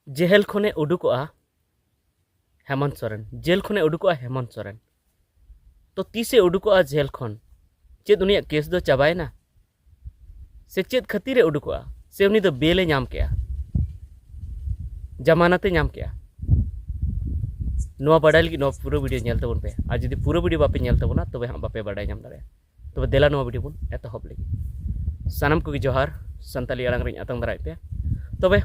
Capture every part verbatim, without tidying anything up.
ᱡᱮᱦᱮᱞ ᱠᱷᱚᱱᱮ ᱩᱰᱩᱠᱚᱜᱼᱟ ᱦᱮᱢᱚᱱᱛ ᱥᱚᱨᱮᱱ, ᱡᱮᱞ ᱠᱷᱚᱱᱮ ᱩᱰᱩᱠᱚᱜᱼᱟ ᱦᱮᱢᱚᱱᱛ ᱥᱚᱨᱮᱱ᱾ ᱛᱚ ᱛᱤᱥᱮ ᱩᱰᱩᱠᱚᱜᱼᱟ ᱡᱮᱞ ᱠᱷᱚᱱ? ᱪᱮᱫ ᱩᱱᱤᱭᱟᱜ ᱠᱮᱥ ᱫᱚ ᱪᱟᱵᱟᱭᱮᱱᱟ? ᱥᱮ ᱪᱮᱫ ᱠᱷᱟᱹᱛᱤᱨ ᱮ ᱩᱰᱩᱠᱚᱜᱼᱟ? ᱥᱮ ᱩᱱᱤ ᱫᱚ ᱵᱮᱞ ᱮ ᱧᱟᱢ ᱠᱮᱜᱼᱟ, ᱡᱟᱢᱟᱱᱟᱛ ᱮ ᱧᱟᱢ ᱠᱮᱜᱼᱟ? ᱱᱚᱣᱟ ᱵᱟᱰᱟᱭ ᱞᱟᱹᱜᱤᱫ ᱱᱚᱣᱟ ᱯᱩᱨᱟᱹ ᱵᱷᱤᱰᱤᱭᱳ ᱧᱮᱞ ᱛᱟᱵᱚᱱ ᱯᱮ᱾ ᱟᱨ ᱡᱩᱫᱤ ᱯᱩᱨᱟᱹ ᱵᱷᱤᱰᱤᱭᱳ ᱵᱟᱯᱮ ᱧᱮᱞ ᱛᱟᱵᱚᱱᱟ, ᱛᱚᱵᱮ ᱦᱟᱸᱜ ᱵᱟᱯᱮ ᱵᱟᱰᱟᱭ ᱧᱟᱢ ᱫᱟᱲᱮᱭᱟᱜᱼᱟ᱾ ᱛᱚᱵᱮ ᱫᱮᱞᱟ, ᱱᱚᱣᱟ ᱵᱷᱤᱰᱤᱭᱳ ᱵᱚᱱ ᱮᱛᱚᱦᱚᱵ ᱞᱮᱜᱮ᱾ ᱥᱟᱱᱟᱢ ᱠᱚᱜᱮ ᱡᱚᱦᱟᱨ, ᱥᱟᱱᱛᱟᱞᱤ ᱟᱲᱟᱝ ᱨᱤᱧ ᱟᱛᱟᱝ ᱫᱟᱨᱟᱭᱮᱫ ᱯᱮᱭᱟ᱾ ᱛᱚᱵᱮ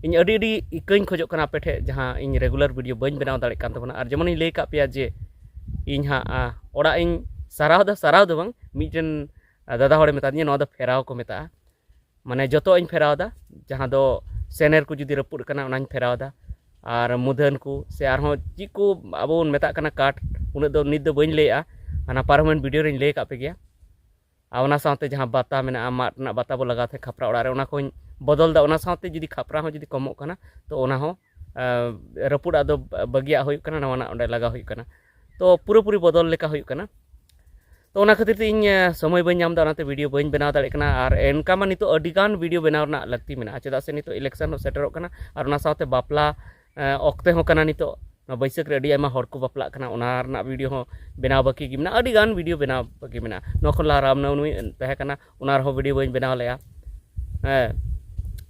ᱤᱧ ᱟᱹᱰᱤ ᱟᱹᱰᱤ ᱤᱠᱟᱹᱧ ᱠᱷᱚᱡᱚᱜ ᱠᱟᱱᱟ ᱟᱯᱮ ᱴᱷᱮᱡ, ᱡᱟᱦᱟᱸ ᱤᱧ ᱨᱮᱜᱩᱞᱟᱨ ᱵᱷᱤᱰᱤᱭᱳ ᱵᱟᱹᱧ ᱵᱮᱱᱟᱣ ᱫᱟᱲᱮᱭᱟᱜ ᱠᱟᱱ ᱛᱟᱵᱚᱱᱟ᱾ ᱟᱨ ᱡᱮᱢᱚᱱᱤᱧ ᱞᱟᱹᱭ ᱠᱟᱜ ᱯᱮᱭᱟ ᱡᱮ ᱤᱧ ᱦᱟᱸᱜ, ᱟ, ᱚᱲᱟᱜ ᱤᱧ ᱥᱟᱨᱟᱣ ᱫᱟ, ᱥᱟᱨᱟᱣ ᱫᱚ ᱵᱟᱝ, ᱢᱤᱫᱴᱮᱱ, ᱟ, ᱫᱟᱫᱟ ᱦᱚᱲᱮ ᱢᱮᱛᱟᱫᱤᱧᱟ, ᱱᱚᱣᱟ ᱫᱚ ᱯᱷᱮᱨᱟᱣ ᱠᱚ ᱢᱮᱛᱟᱜᱼᱟ᱾ ᱢᱟᱱᱮ ᱡᱚᱛᱚ ᱤᱧ ᱯᱷᱮᱨᱟᱣ ᱫᱟ, ᱡᱟᱦᱟᱸ ᱫᱚ ᱥᱮᱱᱮᱨ ᱠᱚ ᱡᱩᱫᱤ ᱨᱟᱹᱯᱩᱫ ᱠᱟᱱᱟ, ᱚᱱᱟᱧ ᱯᱷᱮᱨᱟᱣ ᱫᱟ᱾ ᱟᱨ ᱢᱩᱫᱷᱟᱹᱱ ᱠᱚ ᱥᱮ ᱟᱨᱦᱚᱸ ᱪᱮᱫ ᱠᱚ ᱟᱵᱚ ᱵᱚᱱ ᱢᱮᱛᱟᱜ ᱠᱟᱱᱟ ᱠᱟᱴ, ᱩᱱᱟᱹᱜ ᱫᱚ ᱱᱤᱛ ᱫᱚ ᱵᱟᱹᱧ ᱞᱟᱹᱭᱮᱜᱼᱟ, ᱦᱟᱱᱟ ᱯᱟᱨᱚᱢᱮᱱ ᱵᱷᱤᱰᱤᱭᱳ ᱨᱤᱧ ᱞᱟᱹᱭ ᱟᱠᱟᱫ ᱯᱮ ᱜᱮᱭᱟ᱾ ᱟᱨ ᱚᱱᱟ ᱥᱟᱶᱛᱮ ᱡᱟᱦᱟᱸ ᱵᱟᱛᱟ ᱢᱮᱱᱟᱜᱼᱟ, ᱢᱟᱫ ᱨᱮᱱᱟᱜ ᱵᱟᱛᱟ ᱵᱚ ᱞᱟᱜᱟᱣ ᱛᱟᱦᱮᱸᱫ ᱠᱷᱟᱯᱨᱟ ᱚᱲᱟᱜ ᱨᱮ, ᱚᱱᱟ ᱠᱚᱧ ᱵᱚᱫᱚᱞ ᱫᱟ᱾ ᱚᱱᱟ ᱥᱟᱶᱛᱮ ᱡᱩᱫᱤ ᱠᱷᱟᱯᱨᱟ ᱦᱚᱸ ᱡᱩᱫᱤ ᱠᱚᱢᱚᱜ ᱠᱟᱱᱟ, ᱛᱚ ᱚᱱᱟ ᱦᱚᱸ, ᱟ, ᱨᱟᱹᱯᱩᱫᱟᱜ ᱫᱚ ᱵᱟᱹᱜᱤᱭᱟᱜ ᱦᱩᱭᱩᱜ ᱠᱟᱱᱟ, ᱱᱟᱣᱟᱱᱟᱜ ᱚᱸᱰᱮ ᱞᱟᱜᱟᱣ ᱦᱩᱭᱩᱜ ᱠᱟᱱᱟ᱾ ᱛᱚ ᱯᱩᱨᱟᱹᱯᱩᱨᱤ ᱵᱚᱫᱚᱞ ᱞᱮᱠᱟ ᱦᱩᱭᱩᱜ ᱠᱟᱱᱟ᱾ ᱛᱚ ᱚᱱᱟ ᱠᱷᱟᱹᱛᱤᱨ ᱛᱮ ᱤᱧ, ᱟ, ᱥᱚᱢᱚᱭ ᱵᱟᱹᱧ ᱧᱟᱢ ᱮᱫᱟ, ᱚᱱᱟᱛᱮ ᱵᱷᱤᱰᱤᱭᱳ ᱵᱟᱹᱧ ᱵᱮᱱᱟᱣ ᱫᱟᱲᱮᱭᱟᱜ ᱠᱟᱱᱟ᱾ ᱟᱨ ᱮᱱᱠᱟ ᱢᱟ ᱱᱤᱛᱚᱜ ᱟᱹᱰᱤ ᱜᱟᱱ ᱵᱷᱤᱰᱤᱭᱳ ᱵᱮᱱᱟᱣ ᱨᱮᱱᱟᱜ ᱞᱟᱹᱠᱛᱤ ᱢᱮᱱᱟᱜᱼᱟ, ᱪᱮᱫᱟᱜ ᱥᱮ ᱱᱤᱛᱚᱜ ᱤᱞᱮᱠᱥᱚᱱ ᱦᱚᱸ ᱥᱮᱴᱮᱨᱚᱜ ᱠᱟᱱᱟ᱾ ᱟᱨ ᱚᱱᱟ ᱥᱟᱶᱛᱮ ᱵᱟᱯᱞᱟ, ᱟ, ᱚᱠᱛᱮ ᱦᱚᱸ ᱠᱟᱱᱟ ᱱᱤᱛᱚᱜ᱾ ᱱᱚᱣᱟ ᱵᱟᱹᱭᱥᱟᱹᱠᱷ ᱨᱮ ᱟᱹᱰᱤ ᱟᱭᱢᱟ ᱦᱚᱲ ᱠᱚ ᱵᱟᱯᱞᱟᱜ ᱠᱟᱱᱟ, ᱚᱱᱟ ᱨᱮᱱᱟᱜ ᱵᱷᱤᱰᱤᱭᱳ ᱦᱚᱸ ᱵᱮᱱᱟᱣ ᱵᱟᱹᱠᱤ ᱜᱮ ᱢᱮᱱᱟᱜᱼᱟ, ᱟᱹᱰᱤ ᱜᱟᱱ ᱵᱷᱤᱰᱤᱭᱳ ᱵᱮᱱᱟᱣ ᱵᱟᱹᱠᱤ ᱢᱮᱱᱟᱜᱼᱟ᱾ ᱱᱚᱣᱟ ᱠᱷᱚᱱ ᱞᱟᱦᱟ ᱨᱟᱢᱱᱚᱵᱚᱢᱤ ᱛᱟᱦᱮᱸ ᱠᱟᱱᱟ, ᱚᱱᱟ ᱨᱮᱦᱚᱸ ᱵᱷᱤᱰᱤᱭᱳ ᱵᱟᱹᱧ ᱵᱮᱱᱟᱣ ᱞᱮᱜᱼᱟ᱾ ᱦᱮᱸ,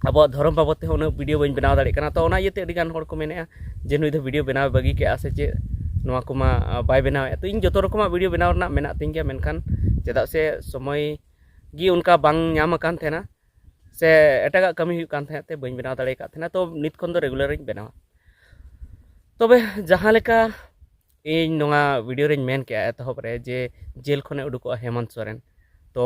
ᱟᱵᱚᱣᱟᱜ ᱫᱷᱚᱨᱚᱢ ᱵᱟᱵᱚᱫ ᱛᱮᱦᱚᱸ ᱩᱱᱟᱹᱜ ᱵᱷᱤᱰᱤᱭᱳ ᱵᱟᱹᱧ ᱵᱮᱱᱟᱣ ᱫᱟᱲᱮᱭᱟᱜ ᱠᱟᱱᱟ᱾ ᱛᱚ ᱚᱱᱟ ᱤᱭᱟᱹᱛᱮ ᱟᱹᱰᱤ ᱜᱟᱱ ᱦᱚᱲ ᱠᱚ ᱢᱮᱱᱮᱫᱼᱟ ᱡᱮ ᱱᱩᱭ ᱫᱚ ᱵᱷᱤᱰᱤᱭᱳ ᱵᱮᱱᱟᱣ ᱵᱟᱹᱜᱤ ᱠᱮᱜᱼᱟ ᱥᱮ ᱪᱮᱫ, ᱱᱚᱣᱟ ᱠᱚᱢᱟ, ᱟ, ᱵᱟᱭ ᱵᱮᱱᱟᱣᱮᱫᱼᱟ᱾ ᱛᱚ ᱤᱧ ᱡᱚᱛᱚ ᱨᱚᱠᱚᱢᱟᱜ ᱵᱷᱤᱰᱤᱭᱳ ᱵᱮᱱᱟᱣ ᱨᱮᱱᱟᱜ ᱢᱮᱱᱟᱜ ᱛᱤᱧ ᱜᱮᱭᱟ, ᱢᱮᱱᱠᱷᱟᱱ ᱪᱮᱫᱟᱜ ᱥᱮ ᱥᱚᱢᱚᱭ ᱜᱮ ᱚᱱᱠᱟ ᱵᱟᱝ ᱧᱟᱢ ᱟᱠᱟᱱ ᱛᱟᱦᱮᱱᱟ, ᱥᱮ ᱮᱴᱟᱜᱟᱜ ᱠᱟᱹᱢᱤ ᱦᱩᱭᱩᱜ ᱠᱟᱱ ᱛᱟᱦᱮᱸᱫ ᱛᱮ ᱵᱟᱹᱧ ᱵᱮᱱᱟᱣ ᱫᱟᱲᱮ ᱟᱠᱟᱫ ᱛᱟᱦᱮᱱᱟ᱾ ᱛᱚ ᱱᱤᱛ ᱠᱷᱚᱱ ᱫᱚ ᱨᱮᱜᱩᱞᱟᱨ ᱤᱧ ᱵᱮᱱᱟᱣᱟ᱾ ᱛᱚᱵᱮ ᱡᱟᱦᱟᱸ ᱞᱮᱠᱟ ᱤᱧ ᱱᱚᱣᱟ ᱵᱷᱤᱰᱤᱭᱳ ᱨᱮᱧ ᱢᱮᱱ ᱠᱮᱜᱼᱟ ᱮᱛᱚᱦᱚᱵ ᱨᱮ ᱡᱮ ᱡᱮᱞ ᱠᱷᱚᱱᱮ ᱩᱰᱩᱠᱚᱜᱼᱟ ᱦᱮᱢᱚᱱᱛ ᱥᱚᱨᱮᱱ, ᱛᱚ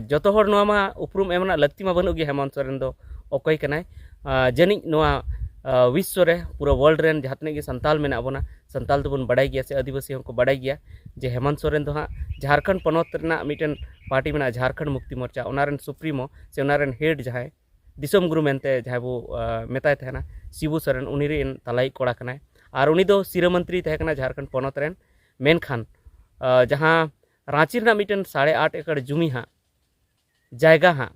ᱡᱚᱛᱚ ᱦᱚᱲ ᱱᱚᱣᱟ ᱢᱟ ᱩᱯᱨᱩᱢ ᱮᱢ ᱨᱮᱱᱟᱜ ᱞᱟᱹᱠᱛᱤ ᱢᱟ ᱵᱟᱹᱱᱩᱜ ᱜᱮ, ᱦᱮᱢᱚᱱᱛ ᱥᱚᱨᱮᱱ ᱫᱚ ᱚᱠᱚᱭ ᱠᱟᱱᱟᱭ᱾ ᱟᱨ ᱡᱟᱹᱱᱤᱡ ᱱᱚᱣᱟ, ᱟ, ᱵᱤᱥᱥᱚ ᱨᱮ ᱯᱩᱨᱟᱹ ᱣᱟᱨᱞᱰ ᱨᱮᱱ ᱡᱟᱦᱟᱸ ᱛᱤᱱᱟᱹᱜ ᱜᱮ ᱥᱟᱱᱛᱟᱞ ᱢᱮᱱᱟᱜ ᱵᱚᱱᱟ, ᱥᱟᱱᱛᱟᱞ ᱫᱚᱵᱚᱱ ᱵᱟᱰᱟᱭ ᱜᱮᱭᱟ ᱥᱮ ᱟᱹᱫᱤᱵᱟᱹᱥᱤ ᱦᱚᱸᱠᱚ ᱵᱟᱰᱟᱭ ᱜᱮᱭᱟ ᱡᱮ ᱦᱮᱢᱚᱱᱛ ᱥᱚᱨᱮᱱ ᱫᱚ ᱦᱟᱸᱜ ᱡᱷᱟᱲᱠᱷᱚᱸᱰ ᱯᱚᱱᱚᱛ ᱨᱮᱱᱟᱜ ᱢᱤᱫᱴᱮᱱ ᱯᱟᱨᱴᱤ ᱢᱮᱱᱟᱜᱼᱟ, ᱡᱷᱟᱲᱠᱷᱚᱸᱰ ᱢᱩᱠᱛᱤ ᱢᱳᱨᱪᱟ, ᱚᱱᱟ ᱨᱮᱱ ᱥᱩᱯᱨᱤᱢᱳ ᱥᱮ ᱚᱱᱟ ᱨᱮᱱ ᱦᱮᱰ ᱡᱟᱦᱟᱸᱭ ᱫᱤᱥᱚᱢ ᱜᱩᱨᱩ ᱢᱮᱱᱛᱮ ᱡᱟᱦᱟᱸᱭ ᱵᱚ, ᱟ, ᱢᱮᱛᱟᱭ ᱛᱟᱦᱮᱱᱟ, ᱥᱤᱵᱩ ᱥᱚᱨᱮᱱ, ᱩᱱᱤ ᱨᱮᱱ ᱛᱟᱞᱟᱭᱤᱡ ᱠᱚᱲᱟ ᱠᱟᱱᱟᱭ᱾ ᱟᱨ ᱩᱱᱤ ᱫᱚ ᱥᱤᱨᱟᱹ ᱢᱚᱱᱛᱨᱤ ᱛᱟᱦᱮᱸ ᱠᱟᱱᱟ ᱡᱷᱟᱲᱠᱷᱚᱸᱰ ᱯᱚᱱᱚᱛ ᱨᱮᱱ᱾ ᱢᱮᱱᱠᱷᱟᱱ, ᱟ, ᱡᱟᱦᱟᱸ ᱨᱟᱸᱪᱤ ᱨᱮᱱᱟᱜ ᱢᱤᱫᱴᱮᱱ ᱥᱟᱲᱮ ᱟᱴ ᱮᱠᱚᱨ ᱡᱩᱢᱤ ᱦᱟᱸᱜ, ᱡᱟᱭᱜᱟ ᱦᱟᱸᱜ,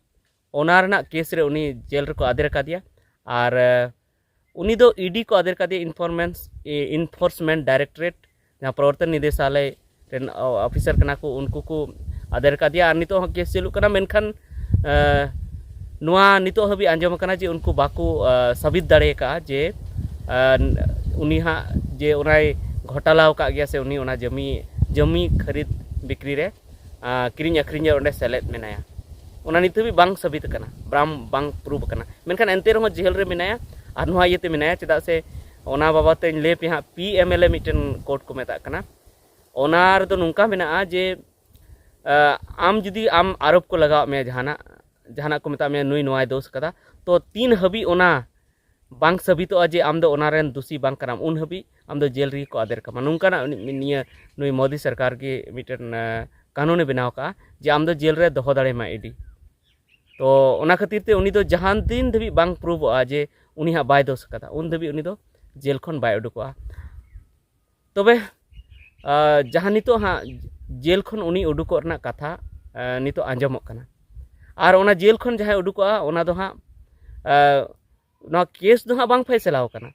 ᱚᱱᱟ ᱨᱮᱱᱟᱜ ᱠᱮᱥ ᱨᱮ ᱩᱱᱤ ᱡᱮᱞ ᱨᱮᱠᱚ ᱟᱫᱮᱨ ᱟᱠᱟᱫᱮᱭᱟ᱾ ᱟᱨ, ᱟ, ᱩᱱᱤ ᱫᱚ ᱤ ᱰᱤ ᱠᱚ ᱟᱫᱮᱨ ᱠᱟᱫᱮᱭᱟ, ᱤᱱᱯᱷᱚᱨᱢᱮᱱᱥ ᱤᱱᱯᱷᱳᱨᱥᱢᱮᱱᱴ ᱰᱟᱭᱨᱮᱠᱴᱚᱨᱮᱴ, ᱡᱟᱦᱟᱸ ᱯᱨᱚᱵᱚᱨᱛᱚᱱ ᱱᱤᱨᱫᱮᱥᱟᱞᱚᱭ ᱨᱮᱱ ᱚ, ᱚᱯᱷᱤᱥᱟᱨ ᱠᱟᱱᱟ ᱠᱚ, ᱩᱱᱠᱩ ᱠᱚ ᱟᱫᱮᱨ ᱠᱟᱫᱮᱭᱟ᱾ ᱟᱨ ᱱᱤᱛᱚᱜ ᱦᱚᱸ ᱠᱮᱥ ᱪᱟᱹᱞᱩᱜ ᱠᱟᱱᱟ᱾ ᱢᱮᱱᱠᱷᱟᱱ ᱮ, ᱱᱚᱣᱟ ᱱᱤᱛᱚᱜ ᱦᱟᱹᱵᱤᱡ ᱟᱸᱡᱚᱢ ᱟᱠᱟᱱᱟ ᱡᱮ ᱩᱱᱠᱩ ᱵᱟᱠᱚ ᱮ, ᱥᱟᱹᱵᱤᱛ ᱫᱟᱲᱮ ᱟᱠᱟᱫᱼᱟ ᱡᱮ ᱮ, ᱩᱱᱤ ᱦᱟᱸᱜ ᱡᱮ ᱚᱱᱟᱭ ᱜᱷᱚᱴᱟᱞᱟᱣ ᱟᱠᱟᱫ ᱜᱮᱭᱟ ᱥᱮ ᱩᱱᱤ ᱚᱱᱟ ᱡᱚᱢᱤ ᱡᱚᱢᱤ ᱠᱷᱟᱹᱨᱤᱫ ᱵᱤᱠᱨᱤ ᱨᱮ, ᱟ, ᱠᱤᱨᱤᱧ ᱟᱹᱠᱷᱨᱤᱧ ᱨᱮ ᱚᱸᱰᱮ ᱥᱮᱞᱮᱫ ᱢᱮᱱᱟᱭᱟ᱾ ᱚᱱᱟ ᱱᱤᱛ ᱦᱟᱹᱵᱤᱡ ᱵᱟᱝ ᱥᱟᱹᱵᱤᱛ ᱟᱠᱟᱱᱟ, ᱵᱟᱝ ᱵᱟᱝ ᱯᱨᱩᱵᱷ ᱟᱠᱟᱱᱟ᱾ ᱢᱮᱱᱠᱷᱟᱱ ᱮᱱᱛᱮ ᱨᱮᱦᱚᱸ ᱡᱮᱞ ᱨᱮ ᱢᱮᱱᱟᱭᱟ᱾ ᱟᱨ ᱱᱚᱣᱟ ᱤᱭᱟᱹᱛᱮ ᱢᱮᱱᱟᱭᱟ ᱪᱮᱫᱟᱜ ᱥᱮ ᱚᱱᱟ ᱵᱟᱵᱚᱫ ᱛᱮᱧ ᱞᱟᱹᱭ ᱟᱯᱮ ᱦᱟᱸᱜ, ᱯᱤ ᱮᱢ ᱮᱞ ᱮ ᱢᱤᱫᱴᱮᱱ ᱠᱳᱰ ᱠᱚ ᱢᱮᱛᱟᱜ ᱠᱟᱱᱟ᱾ ᱚᱱᱟ ᱨᱮᱫᱚ ᱱᱚᱝᱠᱟ ᱢᱮᱱᱟᱜᱼᱟ ᱡᱮ ᱟ, ᱟᱢ ᱡᱩᱫᱤ ᱟᱢ ᱟᱨᱳᱯ ᱠᱚ ᱞᱟᱜᱟᱣ ᱢᱮᱭᱟ, ᱡᱟᱦᱟᱱᱟᱜ ᱡᱟᱦᱟᱱᱟᱜ ᱠᱚ ᱢᱮᱛᱟᱜ ᱢᱮᱭᱟ ᱱᱩᱭ ᱱᱚᱣᱟᱭ ᱫᱳᱥ ᱠᱟᱫᱟ, ᱛᱚ ᱛᱤᱱ ᱦᱟᱹᱵᱤᱡ ᱚᱱᱟ ᱵᱟᱝ ᱥᱟᱹᱵᱤᱛᱚᱜᱼᱟ ᱡᱮ ᱟᱢ ᱫᱚ ᱚᱱᱟ ᱨᱮᱱ ᱫᱳᱥᱤ ᱵᱟᱝ ᱠᱟᱱᱟᱢ, ᱩᱱ ᱦᱟᱹᱵᱤᱡ ᱟᱢ ᱫᱚ ᱡᱮᱞ ᱨᱮᱜᱮ ᱠᱚ ᱟᱫᱮᱨ ᱠᱟᱢᱟ᱾ ᱱᱚᱝᱠᱟᱱᱟᱜ ᱱᱤ- ᱱᱤᱭᱟᱹ ᱱᱩᱭ ᱢᱳᱫᱤ ᱥᱚᱨᱠᱟᱨ ᱜᱮ ᱢᱤᱫᱴᱮᱱ ᱟ, ᱠᱟᱹᱱᱩᱱᱮ ᱵᱮᱱᱟᱣ ᱠᱟᱜᱼᱟ ᱡᱮ ᱟᱢ ᱫᱚ ᱡᱮᱞ ᱨᱮ ᱫᱚᱦᱚ ᱫᱟᱲᱮᱭᱟᱢᱟ ᱤ ᱰᱤ᱾ ᱛᱚ ᱚᱱᱟ ᱠᱷᱟᱹᱛᱤᱨ ᱛᱮ ᱩᱱᱤ ᱫᱚ ᱡᱟᱦᱟᱱ ᱫᱤᱱ ᱫᱷᱟᱹᱵᱤᱡ ᱵᱟᱝ ᱯᱨᱩᱵᱷᱚᱜᱼᱟ ᱡᱮ ᱩᱱᱤ ᱦᱟᱸᱜ ᱵᱟᱭ ᱫᱳᱥ ᱠᱟᱫᱟ, ᱩᱱ ᱫᱷᱟᱹᱵᱤᱡ ᱩᱱᱤ ᱫᱚ ᱡᱮᱞ ᱠᱷᱚᱱ ᱵᱟᱭ ᱩᱰᱩᱠᱚᱜᱼᱟ᱾ ᱛᱚᱵᱮ ᱟ, ᱡᱟᱦᱟᱸ ᱱᱤᱛᱚᱜ ᱦᱟᱸᱜ ᱡᱮᱞ ᱠᱷᱚᱱ ᱩᱱᱤ ᱩᱰᱩᱠᱚᱜ ᱨᱮᱱᱟᱜ ᱠᱟᱛᱷᱟ ᱟ, ᱱᱤᱛᱚᱜ ᱟᱸᱡᱚᱢᱚᱜ ᱠᱟᱱᱟ᱾ ᱟᱨ ᱚᱱᱟ ᱡᱮᱞ ᱠᱷᱚᱱ ᱡᱟᱦᱟᱸᱭ ᱩᱰᱩᱠᱚᱜᱼᱟ, ᱚᱱᱟ ᱫᱚ ᱦᱟᱸᱜ ᱟ, ᱱᱚᱣᱟ ᱠᱮᱥ ᱫᱚ ᱦᱟᱸᱜ ᱵᱟᱝ ᱯᱷᱟᱭᱥᱟᱞᱟᱣ ᱠᱟᱱᱟ᱾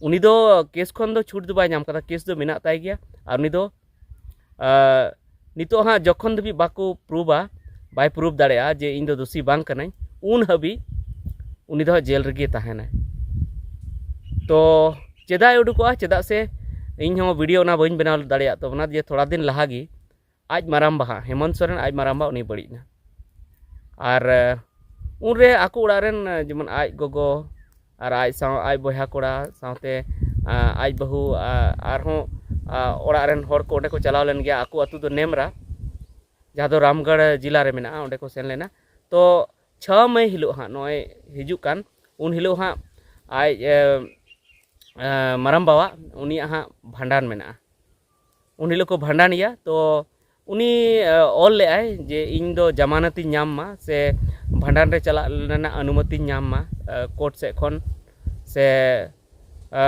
ᱩᱱᱤ ᱫᱚ ᱠᱮᱥ ᱠᱷᱚᱱ ᱫᱚ ᱪᱷᱩᱴ ᱫᱚ ᱵᱟᱭ ᱧᱟᱢ ᱠᱟᱫᱟ, ᱠᱮᱥ ᱫᱚ ᱢᱮᱱᱟᱜ ᱛᱟᱭ ᱜᱮᱭᱟ᱾ ᱟᱨ ᱩᱱᱤ ᱫᱚ ᱟ, ᱱᱤᱛᱚᱜ ᱦᱟᱸᱜ ᱡᱚᱠᱷᱚᱱ ᱫᱷᱟᱹᱵᱤᱡ ᱵᱟᱠᱚ ᱯᱨᱩᱵᱷᱟ, ᱵᱟᱭ ᱯᱨᱩᱵᱷ ᱫᱟᱲᱮᱭᱟᱜᱼᱟ ᱡᱮ ᱤᱧ ᱫᱚ ᱫᱳᱥᱤ ᱵᱟᱝ ᱠᱟᱹᱱᱟᱹᱧ, ᱩᱱ ᱦᱟᱹᱵᱤᱡ ᱩᱱᱤ ᱫᱚ ᱦᱟᱸᱜ ᱡᱮᱞ ᱨᱮᱜᱮ ᱛᱟᱦᱮᱱᱟᱭ᱾ ᱛᱚ ᱪᱮᱫᱟᱜ ᱮ ᱩᱰᱩᱠᱚᱜᱼᱟ? ᱪᱮᱫᱟᱜ ᱥᱮ ᱤᱧ ᱦᱚᱸ ᱵᱷᱤᱰᱤᱭᱳ ᱚᱱᱟ ᱵᱟᱹᱧ ᱵᱮᱱᱟᱣ ᱫᱟᱲᱮᱭᱟᱜ ᱛᱟᱵᱚᱱᱟ ᱡᱮ ᱛᱷᱚᱲᱟ ᱫᱤᱱ ᱞᱟᱦᱟ ᱜᱮ ᱟᱡ ᱢᱟᱨᱟᱝᱵᱟ ᱦᱟᱸᱜ, ᱦᱮᱢᱚᱱᱛ ᱥᱚᱨᱮᱱ ᱟᱡ ᱢᱟᱨᱟᱝᱵᱟ ᱩᱱᱤ ᱵᱟᱹᱲᱤᱡ ᱮᱱᱟ᱾ ᱟᱨ ᱮ, ᱩᱱᱨᱮ ᱟᱠᱚ ᱚᱲᱟᱜ ᱨᱮᱱ ᱮ, ᱡᱮᱢᱚᱱ ᱟᱡ ᱜᱚᱜᱚ ᱟᱨ ᱟᱡ ᱥᱟᱶ ᱟᱡ ᱵᱚᱭᱦᱟ ᱠᱚᱲᱟ ᱥᱟᱶᱛᱮ ᱟ, ᱟᱡ ᱵᱟᱹᱦᱩ ᱟ, ᱟᱨᱦᱚᱸ ᱟ, ᱚᱲᱟᱜ ᱨᱮᱱ ᱦᱚᱲ ᱠᱚ ᱚᱸᱰᱮ ᱠᱚ ᱪᱟᱞᱟᱣ ᱞᱮᱱ ᱜᱮᱭᱟ᱾ ᱟᱠᱚ ᱟᱹᱛᱩ ᱫᱚ ᱱᱮᱢᱨᱟ, ᱡᱟᱦᱟᱸ ᱫᱚ ᱨᱟᱢᱜᱚᱲ ᱡᱮᱞᱟ ᱨᱮ ᱢᱮᱱᱟᱜᱼᱟ, ᱚᱸᱰᱮ ᱠᱚ ᱥᱮᱱ ᱞᱮᱱᱟ᱾ ᱛᱚ ᱪᱷᱚ ᱢᱟᱹᱭ ᱦᱤᱞᱳᱜ ᱦᱟᱸᱜ, ᱱᱚᱜᱼᱚᱭ ᱦᱤᱡᱩᱜ ᱠᱟᱱ, ᱩᱱ ᱦᱤᱞᱳᱜ ᱦᱟᱸᱜ ᱟᱡ ᱮ, ᱮ, ᱢᱟᱨᱟᱝ ᱵᱟᱵᱟ ᱩᱱᱤᱭᱟᱜ ᱦᱟᱸᱜ ᱵᱷᱟᱸᱰᱟᱱ ᱢᱮᱱᱟᱜᱼᱟ᱾ ᱩᱱ ᱦᱤᱞᱳᱜ ᱠᱚ ᱵᱷᱟᱸᱰᱟᱱᱮᱭᱟ᱾ ᱛᱚ ᱩᱱᱤ ᱮ, ᱚᱞ ᱞᱮᱫᱟᱭ ᱡᱮ ᱤᱧ ᱫᱚ ᱡᱟᱢᱟᱱᱚᱛᱤᱧ ᱧᱟᱢ ᱢᱟ ᱥᱮ ᱵᱷᱟᱸᱰᱟᱱ ᱨᱮ ᱪᱟᱞᱟᱜ ᱨᱮᱱᱟᱜ ᱚᱱᱩᱢᱚᱛᱤᱧ ᱧᱟᱢ ᱢᱟ ᱮ, ᱠᱳᱨᱴ ᱥᱮᱫ ᱠᱷᱚᱱ ᱥᱮ ᱮ,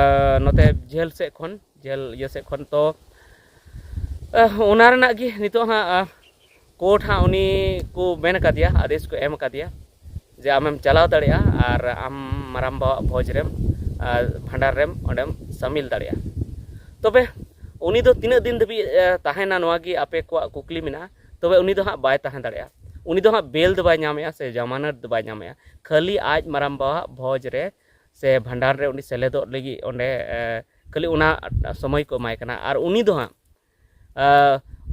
ᱱᱚᱛᱮ ᱡᱮᱞ ᱥᱮᱫ ᱠᱷᱚᱱ, ᱡᱮᱞ ᱤᱭᱟᱹ ᱥᱮᱫ ᱠᱷᱚᱱ᱾ ᱛᱚ ᱮ, ᱚᱱᱟ ᱨᱮᱱᱟᱜ ᱜᱮ ᱱᱤᱛᱚᱜ ᱦᱟᱸᱜ ᱟ, ᱠᱳᱨᱴ ᱦᱟᱸᱜ ᱩᱱᱤ ᱠᱚ ᱢᱮᱱ ᱠᱟᱫᱮᱭᱟ, ᱟᱫᱮᱥ ᱠᱚ ᱮᱢ ᱠᱟᱫᱮᱭᱟ ᱡᱮ ᱟᱢᱮᱢ ᱪᱟᱞᱟᱣ ᱫᱟᱲᱮᱭᱟᱜᱼᱟ ᱟᱨ ᱟᱢ ᱢᱟᱨᱟᱝ ᱵᱟᱵᱟᱣᱟᱜ ᱵᱷᱚᱡᱽ ᱨᱮᱢ ᱟᱨ ᱵᱷᱟᱸᱰᱟᱱ ᱨᱮᱢ ᱚᱸᱰᱮᱢ ᱥᱟᱹᱢᱤᱞ ᱫᱟᱲᱮᱭᱟᱜᱼᱟ᱾ ᱛᱚᱵᱮ ᱩᱱᱤ ᱫᱚ ᱛᱤᱱᱟᱹᱜ ᱫᱤᱱ ᱫᱷᱟᱹᱵᱤᱡ ᱮ, ᱛᱟᱦᱮᱱᱟ, ᱱᱚᱣᱟ ᱜᱮ ᱟᱯᱮ ᱠᱚᱣᱟᱜ ᱠᱩᱠᱞᱤ ᱢᱮᱱᱟᱜᱼᱟ᱾ ᱛᱚᱵᱮ ᱩᱱᱤ ᱫᱚ ᱦᱟᱸᱜ ᱵᱟᱭ ᱛᱟᱦᱮᱸ ᱫᱟᱲᱮᱭᱟᱜᱼᱟ᱾ ᱩᱱᱤ ᱫᱚ ᱦᱟᱸᱜ ᱵᱮᱞ ᱫᱚ ᱵᱟᱭ ᱧᱟᱢᱮᱜᱼᱟ ᱥᱮ ᱡᱟᱢᱟᱱᱚᱛ ᱫᱚ ᱵᱟᱭ ᱧᱟᱢᱮᱜᱼᱟ᱾ ᱠᱷᱟᱹᱞᱤ ᱟᱡ ᱢᱟᱨᱟᱝ ᱵᱟᱵᱟᱣᱟᱜ ᱵᱷᱚᱡᱽ ᱨᱮ ᱥᱮ ᱵᱷᱟᱸᱰᱟᱱ ᱨᱮ ᱩᱱᱤ ᱥᱮᱞᱮᱫᱚᱜ ᱞᱟᱹᱜᱤᱫ ᱚᱸᱰᱮ ᱮ, ᱠᱷᱟᱹᱞᱤ ᱚᱱᱟ ᱥᱚᱢᱚᱭ ᱠᱚ ᱮᱢᱟᱭ ᱠᱟᱱᱟ᱾ ᱟᱨ ᱩᱱᱤ ᱫᱚ ᱦᱟᱸᱜ ᱮ,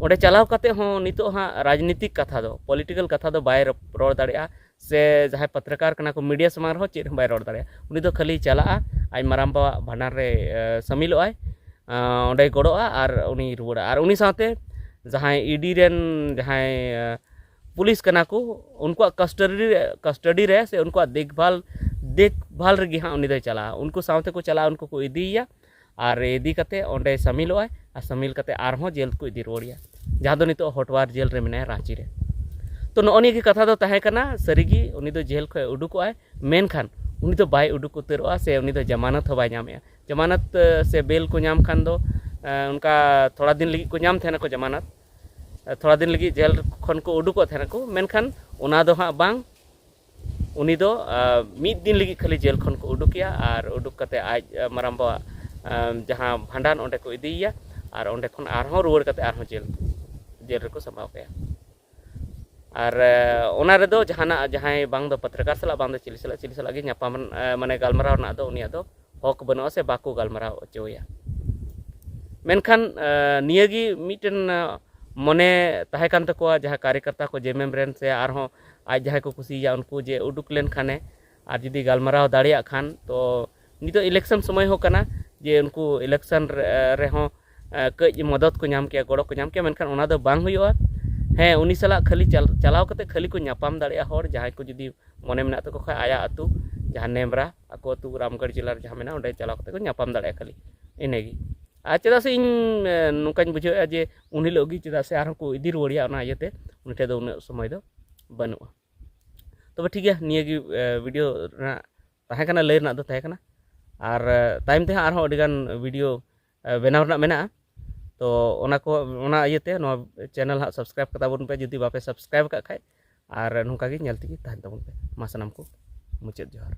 ᱚᱸᱰᱮ ᱪᱟᱞᱟᱣ ᱠᱟᱛᱮ ᱦᱚᱸ ᱱᱤᱛᱚᱜ ᱦᱟᱸᱜ ᱨᱟᱡᱽᱱᱤᱛᱤᱠ ᱠᱟᱛᱷᱟ ᱫᱚ, ᱯᱚᱞᱤᱴᱤᱠᱟᱞ ᱠᱟᱛᱷᱟ ᱫᱚ ᱵᱟᱭ ᱨᱚ- ᱨᱚᱲ ᱫᱟᱲᱮᱭᱟᱜᱼᱟ, ᱥᱮ ᱡᱟᱦᱟᱸᱭ ᱯᱚᱛᱨᱚᱠᱟᱨ ᱠᱟᱱᱟ ᱠᱚ, ᱢᱤᱰᱤᱭᱟ ᱥᱟᱢᱟᱝ ᱨᱮᱦᱚᱸ ᱪᱮᱫ ᱦᱚᱸ ᱵᱟᱭ ᱨᱚᱲ ᱫᱟᱲᱮᱭᱟᱜᱼᱟ᱾ ᱩᱱᱤ ᱫᱚ ᱠᱷᱟᱹᱞᱤ ᱪᱟᱞᱟᱜᱼᱟ, ᱟᱡ ᱢᱟᱨᱟᱝ ᱵᱟᱵᱟᱣᱟᱜ ᱵᱷᱟᱸᱰᱟᱱ ᱨᱮ ᱮ, ᱥᱟᱹᱢᱤᱞᱚᱜᱼᱟᱭ, ᱮ, ᱚᱸᱰᱮᱭ ᱜᱚᱲᱚᱜᱼᱟ ᱟᱨ ᱩᱱᱤᱭ ᱨᱩᱣᱟᱹᱲᱟ᱾ ᱟᱨ ᱩᱱᱤ ᱥᱟᱶᱛᱮ ᱡᱟᱦᱟᱸᱭ ᱤᱰᱤ ᱨᱮᱱ ᱡᱟᱦᱟᱸᱭ ᱮ, ᱯᱩᱞᱤᱥ ᱠᱟᱱᱟ ᱠᱚ, ᱩᱱᱠᱩᱣᱟᱜ ᱠᱟᱥᱴᱚᱰᱤ ᱨᱮ, ᱠᱟᱥᱴᱚᱰᱤ ᱨᱮ ᱥᱮ ᱩᱱᱠᱩᱣᱟᱜ ᱫᱮᱠᱷᱵᱷᱟᱞ, ᱫᱮᱠᱷᱵᱷᱟᱞ ᱨᱮᱜᱮ ᱦᱟᱸᱜ ᱩᱱᱤ ᱫᱚᱭ ᱪᱟᱞᱟᱜᱼᱟ᱾ ᱩᱱᱠᱩ ᱥᱟᱶᱛᱮ ᱠᱚ ᱪᱟᱞᱟᱜᱼᱟ, ᱩᱱᱠᱩ ᱠᱚ ᱤᱫᱤᱭᱮᱭᱟ ᱟᱨ ᱤᱫᱤ ᱠᱟᱛᱮ ᱚᱸᱰᱮ ᱥᱟᱹᱢᱤᱞᱚᱜᱼᱟᱭ᱾ ᱟᱨ ᱥᱟᱹᱢᱤᱞ ᱠᱟᱛᱮ ᱟᱨᱦᱚᱸ ᱡᱮᱞ ᱠᱚ ᱤᱫᱤ ᱨᱩᱣᱟᱹᱲᱮᱭᱟ, ᱡᱟᱦᱟᱸ ᱫᱚ ᱱᱤᱛᱚᱜ ᱦᱚᱴᱣᱟᱨ ᱡᱮᱞ ᱨᱮ ᱢᱮᱱᱟᱭᱟ, ᱨᱟᱸᱪᱤ ᱨᱮ᱾ ᱛᱚ, ᱱᱚᱜᱼᱚ ᱱᱤᱭᱟᱹ ᱜᱮ ᱠᱟᱛᱷᱟ ᱫᱚ ᱛᱟᱦᱮᱸ ᱠᱟᱱᱟ, ᱥᱟᱹᱨᱤᱜᱮ ᱩᱱᱤ ᱫᱚ ᱡᱮᱞ ᱠᱷᱚᱱ ᱩᱰᱩᱠᱚᱜᱼᱟᱭ, ᱢᱮᱱᱠᱷᱟᱱ ᱩᱱᱤ ᱫᱚ ᱵᱟᱭ ᱩᱰᱩᱠ ᱩᱛᱟᱹᱨᱚᱜᱼᱟ ᱥᱮ ᱩᱱᱤ ᱫᱚ ᱡᱟᱢᱟᱱᱚᱛ ᱦᱚᱸ ᱵᱟᱭ ᱧᱟᱢᱮᱜᱼᱟ᱾ ᱡᱟᱢᱟᱱᱚᱛ ᱮ, ᱥᱮ ᱵᱮᱞ ᱠᱚ ᱧᱟᱢ ᱠᱷᱟᱱ ᱫᱚ ᱮ, ᱚᱱᱠᱟ ᱛᱷᱚᱲᱟ ᱫᱤᱱ ᱞᱟᱹᱜᱤᱫ ᱠᱚ ᱧᱟᱢ ᱛᱟᱦᱮᱱᱟᱠᱚ ᱡᱟᱢᱟᱱᱚᱛ, ᱮ, ᱛᱷᱚᱲᱟ ᱫᱤᱱ ᱞᱟᱹᱜᱤᱫ ᱡᱮᱞ ᱠᱷᱚᱱ ᱠᱚ ᱩᱰᱩᱠᱚᱜ ᱛᱟᱦᱮᱱᱟᱠᱚ, ᱢᱮᱱᱠᱷᱟᱱ ᱚᱱᱟ ᱫᱚ ᱦᱟᱸᱜ ᱵᱟᱝ᱾ ᱩᱱᱤ ᱫᱚ ᱮ, ᱢᱤᱫ ᱫᱤᱱ ᱞᱟᱹᱜᱤᱫ ᱠᱷᱟᱹᱞᱤ ᱡᱮᱞ ᱠᱷᱚᱱ ᱠᱚ ᱩᱰᱩᱠᱮᱭᱟ ᱟᱨ ᱩᱰᱩᱠ ᱠᱟᱛᱮ ᱟᱡ ᱮ, ᱢᱟᱨᱟᱝ ᱵᱟᱵᱟᱣᱟᱜ ᱮ, ᱡᱟᱦᱟᱸ ᱵᱷᱟᱸᱰᱟᱱ, ᱚᱸᱰᱮ ᱠᱚ ᱤᱫᱤᱭᱮᱭᱟ ᱟᱨ ᱚᱸᱰᱮ ᱠᱷᱚᱱ ᱟᱨᱦᱚᱸ ᱨᱩᱣᱟᱹᱲ ᱠᱟᱛᱮ ᱟᱨᱦᱚᱸ ᱡᱮᱞ, ᱡᱮᱞ ᱨᱮᱠᱚ ᱥᱟᱢᱵᱟᱣ ᱠᱟᱭᱟ᱾ ᱟᱨ ᱮ, ᱚᱱᱟ ᱨᱮᱫᱚ ᱡᱟᱦᱟᱱᱟᱜ ᱡᱟᱦᱟᱸᱭ ᱵᱟᱝ ᱫᱚ ᱯᱚᱛᱨᱚᱠᱟᱨ ᱥᱟᱞᱟᱜ, ᱵᱟᱝ ᱫᱚ ᱪᱤᱞᱤ ᱥᱟᱞᱟᱜ, ᱪᱤᱞᱤ ᱥᱟᱞᱟᱜ ᱜᱮ ᱧᱟᱯᱟᱢ ᱮ, ᱢᱟᱱᱮ ᱜᱟᱞᱢᱟᱨᱟᱣ ᱨᱮᱱᱟᱜ ᱫᱚ ᱩᱱᱤᱭᱟᱜ ᱫᱚ ᱦᱚᱠ ᱵᱟᱹᱱᱩᱜᱼᱟ ᱥᱮ ᱵᱟᱠᱚ ᱜᱟᱞᱢᱟᱨᱟᱣ ᱦᱚᱪᱚᱣᱟᱭᱟ᱾ ᱢᱮᱱᱠᱷᱟᱱ ᱮ, ᱱᱤᱭᱟᱹᱜᱮ ᱢᱤᱫᱴᱮᱱ ᱮ, ᱢᱚᱱᱮ ᱛᱟᱦᱮᱸ ᱠᱟᱱ ᱛᱟᱠᱚᱣᱟ ᱡᱟᱦᱟᱸ ᱠᱟᱨᱭᱚᱠᱚᱨᱛᱟ ᱠᱚ, ᱡᱮ ᱮᱢ ᱮᱢ ᱨᱮᱱ ᱥᱮ ᱟᱨᱦᱚᱸ ᱟᱡ ᱡᱟᱦᱟᱸᱭ ᱠᱚ ᱠᱩᱥᱤᱭᱟᱭᱟ ᱩᱱᱠᱩ, ᱡᱮ ᱩᱰᱩᱠ ᱞᱮᱱᱠᱷᱟᱱᱮ ᱟᱨ ᱡᱩᱫᱤ ᱜᱟᱞᱢᱟᱨᱟᱣ ᱫᱟᱲᱮᱭᱟᱜ ᱠᱷᱟᱱ, ᱛᱚ ᱱᱤᱛᱚᱜ ᱤᱞᱮᱠᱥᱚᱱ ᱥᱚᱢᱚᱭ ᱦᱚᱸ ᱠᱟᱱᱟ, ᱡᱮ ᱩᱱᱠᱩ ᱤᱞᱮᱠᱥᱚᱱ ᱨᱮ, ᱨᱮᱦᱚᱸ ᱮ, ᱠᱟᱹᱡ ᱢᱚᱫᱚᱛ ᱠᱚ ᱧᱟᱢ ᱠᱮᱭᱟ, ᱜᱚᱲᱚ ᱠᱚ ᱧᱟᱢ ᱠᱮᱭᱟ, ᱢᱮᱱᱠᱷᱟᱱ ᱚᱱᱟ ᱫᱚ ᱵᱟᱝ ᱦᱩᱭᱩᱜᱼᱟ᱾ ᱦᱮᱸ, ᱩᱱᱤ ᱥᱟᱞᱟᱜ ᱠᱷᱟᱹᱞᱤ ᱪᱟᱞ-, ᱪᱟᱞᱟᱣ ᱠᱟᱛᱮ ᱠᱷᱟᱹᱞᱤ ᱠᱚ ᱧᱟᱯᱟᱢ ᱫᱟᱲᱮᱭᱟᱜᱼᱟ ᱦᱚᱲ, ᱡᱟᱦᱟᱸᱭ ᱠᱚ ᱡᱩᱫᱤ ᱢᱚᱱᱮ ᱢᱮᱱᱟᱜ ᱛᱟᱠᱚ ᱠᱷᱟᱱ ᱟᱭᱟᱜ ᱟᱹᱛᱩ, ᱡᱟᱦᱟᱸ ᱱᱮᱢᱨᱟ, ᱟᱠᱚ ᱟᱹᱛᱩ ᱨᱟᱢᱜᱚᱲ ᱡᱮᱞᱟ ᱨᱮ ᱡᱟᱦᱟᱸ ᱢᱮᱱᱟᱜᱼᱟ, ᱚᱸᱰᱮ ᱪᱟᱞᱟᱣ ᱠᱟᱛᱮ ᱠᱚ ᱧᱟᱯᱟᱢ ᱫᱟᱲᱮᱭᱟᱜᱼᱟ ᱠᱷᱟᱹᱞᱤ, ᱤᱱᱟᱹᱜᱮ᱾ ᱟᱨ ᱪᱮᱫᱟᱜ ᱥᱮ ᱤᱧ ᱮ, ᱱᱚᱝᱠᱟᱧ ᱵᱩᱡᱷᱟᱹᱣᱮᱫᱼᱟ ᱡᱮ ᱩᱱ ᱦᱤᱞᱳᱜ ᱜᱮ ᱪᱮᱫᱟᱜ ᱥᱮ ᱟᱨᱦᱚᱸ ᱠᱚ ᱤᱫᱤ ᱨᱩᱣᱟᱹᱲᱮᱭᱟ, ᱚᱱᱟ ᱤᱭᱟᱹᱛᱮ ᱩᱱᱤ ᱴᱷᱮᱱ ᱫᱚ ᱩᱱᱟᱹᱜ ᱥᱚᱢᱚᱭ ᱫᱚ ᱵᱟᱹᱱᱩᱜᱼᱟ᱾ ᱛᱚᱵᱮ ᱴᱷᱤᱠ ᱜᱮᱭᱟ, ᱱᱤᱭᱟᱹ ᱜᱮ ᱮ, ᱵᱷᱤᱰᱤᱭᱳ ᱨᱮᱱᱟᱜ ᱛᱟᱦᱮᱸ ᱠᱟᱱᱟ, ᱞᱟᱹᱭ ᱨᱮᱱᱟᱜ ᱫᱚ ᱛᱟᱦᱮᱸ ᱠᱟᱱᱟ᱾ ᱟᱨ ᱮ, ᱛᱟᱭᱚᱢ ᱛᱮ ᱦᱟᱸᱜ ᱟᱨᱦᱚᱸ ᱟᱹᱰᱤᱜᱟᱱ ᱵᱷᱤᱰᱤᱭᱳ ᱮ, ᱵᱮᱱᱟᱣ ᱨᱮᱱᱟᱜ ᱢᱮᱱᱟᱜᱼᱟ᱾ ᱛᱚ ᱚᱱᱟ ᱠᱚ, ᱚᱱᱟ ᱤᱭᱟᱹᱛᱮ ᱱᱚᱣᱟ ᱪᱮᱱᱮᱞ ᱦᱟᱸᱜ ᱥᱟᱵᱥᱠᱨᱟᱭᱤᱵ ᱠᱟᱛᱟ ᱵᱚᱱ ᱯᱮ, ᱡᱩᱫᱤ ᱵᱟᱯᱮ ᱥᱟᱵᱥᱠᱨᱟᱭᱤᱵ ᱟᱠᱟᱫ ᱠᱷᱟᱡ᱾ ᱟᱨ ᱱᱚᱝᱠᱟ ᱜᱮ ᱧᱮᱞ ᱛᱮᱜᱮ ᱛᱟᱦᱮᱱ ᱛᱟᱵᱚᱱ ᱯᱮ᱾ ᱢᱟ ᱥᱟᱱᱟᱢ ᱠᱚ ᱢᱩᱪᱟᱹᱫ ᱡᱚᱦᱟᱨ᱾